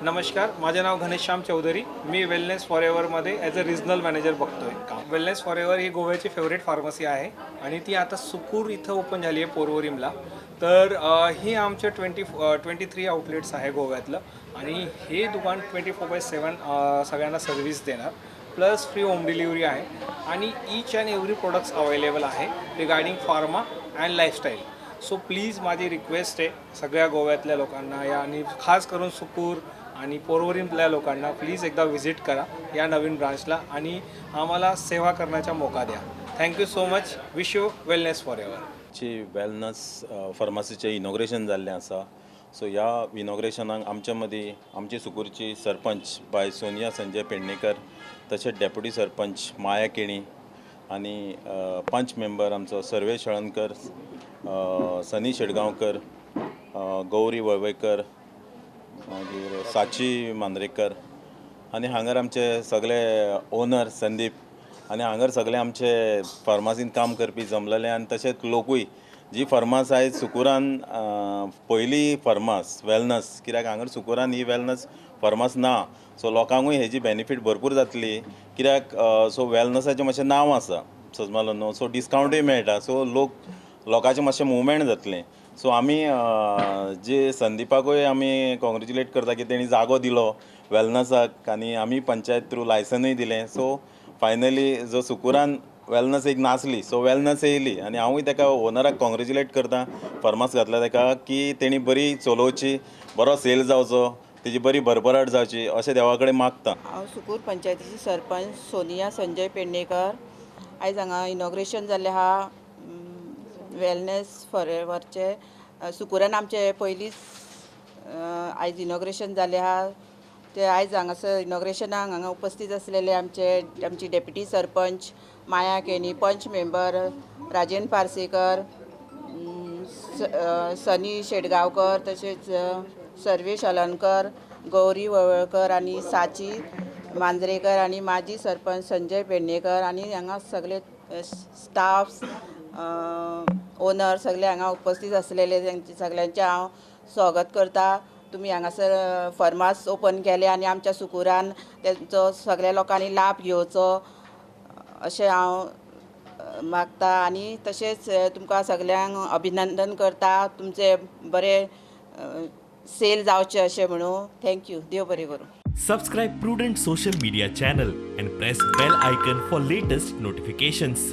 नमस्कार, माझे नाव घनश्याम चौधरी. मी वेलनेस फॉर एव्हरमध्ये ॲज अ रिजनल मॅनेजर बघतो आहे काम. वेलनेस फॉर एव्हर ही गोव्याची फेवरेट फार्मसी आहे आणि ती आता सुकूर इथं ओपन झाली आहे पोरवरीमला. तर ही आमचे 23 आउटलेट्स आहे गोव्यातलं आणि हे दुकान 24/7 सगळ्यांना सर्व्हिस देणार, प्लस फ्री होम डिलिव्हरी आहे आणि each and every products available आहे regarding pharma and lifestyle. So please माझी रिक्वेस्ट आहे सगळ्या गोव्यातल्या लोकांना या आणि खास करून सुकूर आणि पोरवरीमतल्या लोकांना, प्लीज एकदा व्हिजिट करा या नवीन ब्रांचला आणि आम्हाला सेवा करण्याचा मौका द्या. Thank you so much. Wish you wellness for ever. ची वेलनस फार्मासीचें इनॉग्रेशन जाल्लें आसा. सो ह्या इनॉग्रेशनाक आमच्या मदीं आमची सुकूरची सरपंच बाय सोनिया संजय पेडणेकर, तशेंच डेप्युटी सरपंच माया केणी आनी पंच मेंबर आमचो सर्वेश हळणकर, सनी शेडगांवकर, गौरी वळवयकर, मागीर साची मांद्रेकर आनी हांगर आमचे सगळे ओनर संदीप आनी हांगर सगळे आमचे फार्मासीन काम करपी जमलेले आनी तशेंच लोकूय जी फार्मास आयज सुकूरान पयली फार्मास वेलनस, कित्याक हांगर सुकूरान ही वेलनस फार्मास ना, सो लोकांकूय हेजी बेनिफीट भरपूर जातली, कित्याक सो वेलनसाचें मातशें नांव आसा सजमालो न्हू, सो डिस्कावंटूय मेळटा, सो लोक लोकांचें मातशें मुवमेंट जातलें. सो आमी जे संदीपाकूय आमी कॉंग्रेच्युलेट करता की तेणी जागो दिलो वेलनसाक आनी आमी पंचायत थ्रू लायसनूय दिलें. सो फायनली जो सुकूरान वेलनस एक नासली, सो वेलनस येयली आनी हांवूय तेका ओनराक कॉंग्रेच्युलेट करता, फार्मास घातला तेका की तेणी बरी चलोवची, बरो सेल जावचो, तेजी बरी भरभराट जावची अशें देवा कडेन मागता. हांव सुकूर पंचायतीची सरपंच सोनिया संजय पेडणेकर. आयज हांगा इनॉग्रेशन जाल्लें आहा वेलनेस फॉर एवरचें. सुकूरान आमचें पयलींच आयज इनॉग्रेशन जालें आहा. ते आयज हांगासर इनॉग्रेशनाक हांगा उपस्थित आसलेले आमचे आमची डेप्युटी सरपंच माया केणी, पंच मेंबर राजेंद्र पार्सेकर, सनी शेडगांवकर, तशेंच सर्वेश हलनकर, गौरी वळवळकर आनी साची मांजरेकर आनी माजी सरपंच संजय पेडणेकर आनी हांगा सगळे स्टाफ ओनर सगळे हांगा उपस्थित आसलेले. तांचे सगळ्यांचें हांव स्वागत करता. तुमी हांगासर फार्मास ओपन केले आनी आमच्या सुकूरान तेंचो सगळ्या लोकांनी लाभ घेवचो अशें हांव मागता आनी तशेंच तुमकां सगल्यांक अभिनंदन करता. तुमचे बरे सेल जावचे अशें म्हणून. Thank you. देव बरें करूं. Subscribe Prudent social media channel and press bell icon for latest notifications.